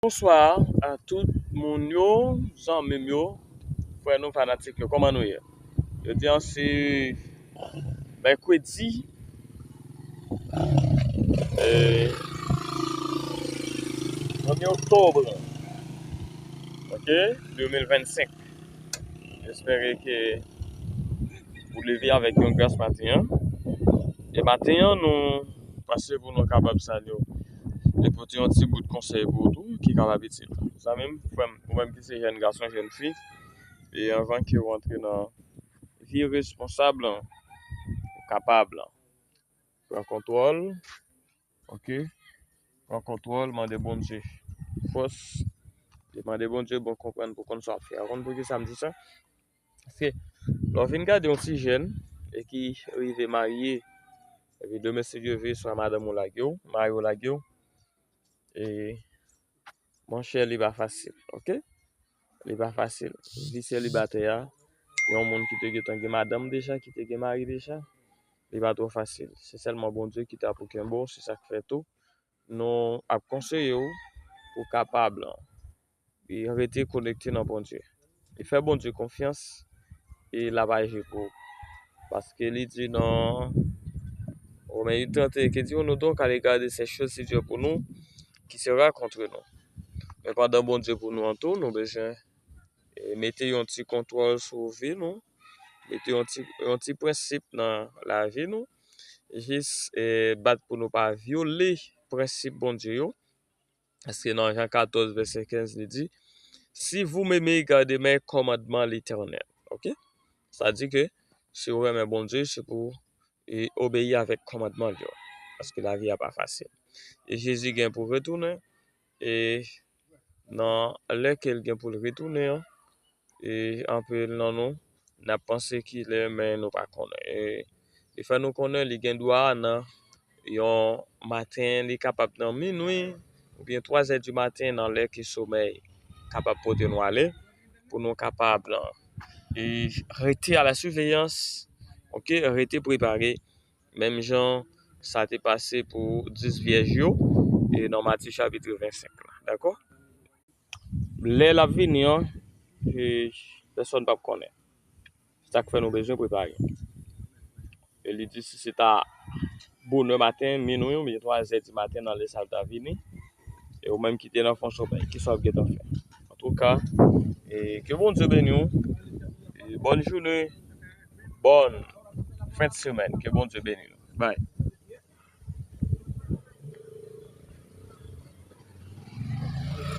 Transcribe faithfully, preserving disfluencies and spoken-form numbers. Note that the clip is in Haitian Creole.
Bonswa a tout moun yo, zanmi m yo, frè nou, fanatik yo, kòman nou ye? Jodi a se mèkredi, e, premye oktòb, ok, de mil vennsenk. M espere ke ou leve avèk yon gras maten an. E maten an, nou panse pou nou kapab salye w e pote yon ti bout konsèy pou ou tou ki kapab itil. Zanmi m, frè m, ou menm ki se jèn gason, jèn fi, e anvan ke w antre nan vi responsab lan, ou kapab pran kontwòl, ok? Pran kontwòl, mande Bondye fòs, e mande Bondye bon konprann pou konn sa w ap fè. Ou konn poukisa m di sa? Paske lè w vin gade yon ti jèn e ki rive marye, epi demen, si Dye vle, swa madanm ou lage w, mari w lage w, e monchè, li pa fasil, ok? Li pa fasil. Vi selibatè a, yon moun ki te gentan gen madanm deja, ki te gen mari deja, li pa twò fasil. Se sèlman Bondye ki ta pou kenbe w, se sa k fè tou nou ap konseye w pou w kapab e rete konekte nan Bondye. E fè Bondye konfyans e l ap aji pou ou. Paske li di nan Romen uit trannteyen, que dirons-nous donc à l'égard de ces choses, si Dieu est pour nous, qui sera contre nous? Men pandan Bondye pou nou an tou, nou bezwen e mete yon ti kontwòl sou vi nou, mete yon ti, yon ti prensip nan lavi nou, jis e bat pou nou pa vyole prensip Bondye yo. Paske nan Jan katòz, vèsè kenz, li di, Si vous m'aimez, gardez mes commandements, l'Éternel. Ok? Sa di ke si w renmen Bondye, se pou e obeyi avèk kòmandman l yo. Paske lavi a pa fasil. E Jezi gen pou retounen. E nan lè ke l gen pou l retounen an, e anpil nan nou, n ap panse ki lè, men nou pa konnen. E li fè nou konnen li gen dwa nan yon maten, li kapab nan minwi oubyen twa zè di maten, nan lè ke somèy kapab pote nou ale, pou nou kapab e rete a la siveyans, ok, rete prepare, menm jan sa te pase pou dis vyèj yo, e nan Matye chapit vennsenk la, dakò? Lè l ap vini an, e pèsonn p ap konnen. Se sa k fè nou bezwen prepare. E li di, si se ta bonè maten, minwi oubyen twa zè di maten nan lè sa l ta vini, e ou menm ki te nan fon somèy, kisa w ap gentan fè? Antouka, e ke Bondye beni w. E bòn jounen, bòn fen de semèn. Ke Bondye beni nou. Bye.